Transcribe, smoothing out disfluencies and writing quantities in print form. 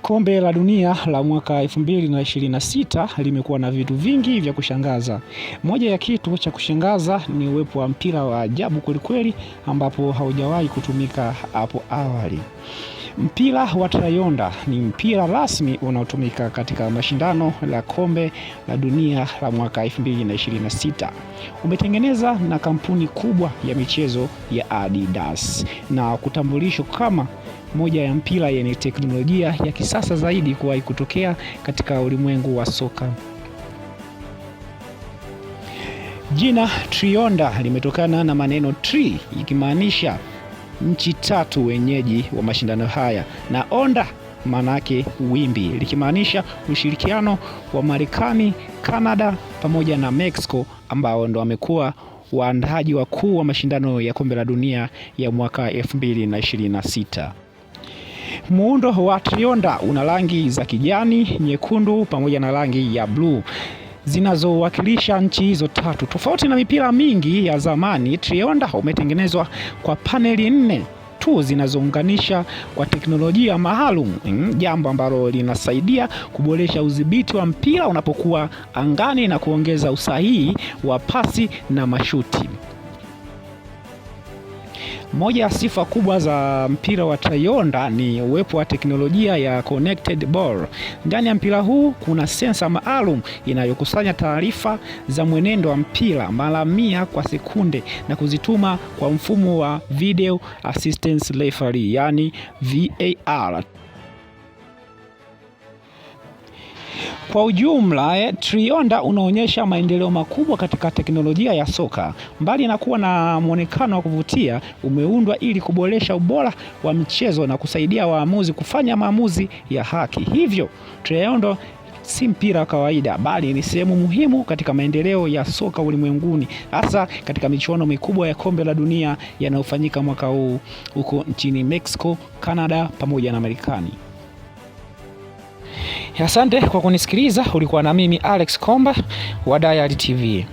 Kombe la Dunia la mwaka 2026 limekuwa na vitu vingi vya kushangaza. Moja ya kitu cha kushangaza ni uwepo wa mpira wa ajabu kwelikweli ambapo haujawahi kutumika hapo awali. Mpira wa Trionda ni mpira rasmi unaotumika katika mashindano la Kombe la Dunia la mwaka 2026. Umetengeneza na kampuni kubwa ya michezo ya Adidas na kutambulishwa kama moja ya mpira yenye teknolojia ya kisasa zaidi kuwahi kutokea katika ulimwengu wa soka. Jina Trionda limetokana na maneno tri ikimaanisha nchi tatu wenyeji wa mashindano haya na onda maanake wimbi, likimaanisha ushirikiano wa Marekani, Kanada pamoja na Mexico ambao ndo wamekuwa waandaaji wakuu wa mashindano ya Kombe la Dunia ya mwaka 2026. Muundo wa Trionda una rangi za kijani, nyekundu pamoja na rangi ya bluu zinazowakilisha nchi hizo tatu. Tofauti na mipira mingi ya zamani, Trionda umetengenezwa kwa paneli nne tu zinazounganisha kwa teknolojia maalum, jambo ambalo linasaidia kuboresha udhibiti wa mpira unapokuwa angani na kuongeza usahihi wa pasi na mashuti. Moja ya sifa kubwa za mpira wa Trionda ni uwepo wa teknolojia ya connected ball. Ndani ya mpira huu kuna sensa maalum inayokusanya taarifa za mwenendo wa mpira mara 100 kwa sekunde na kuzituma kwa mfumo wa video assistance referee, yani VAR. Kwa ujumla, Trionda unaonyesha maendeleo makubwa katika teknolojia ya soka. Mbali na kuwa na mwonekano wa kuvutia, umeundwa ili kuboresha ubora wa mchezo na kusaidia waamuzi kufanya maamuzi ya haki. Hivyo, Trionda si mpira wa kawaida, bali ni sehemu muhimu katika maendeleo ya soka ulimwenguni, hasa katika michuano mikubwa ya Kombe la Dunia yanayofanyika mwaka huu huko nchini Mexico, Canada pamoja na Marekani. Asante kwa kunisikiliza. Ulikuwa na mimi Alex Komba wa Diary TV.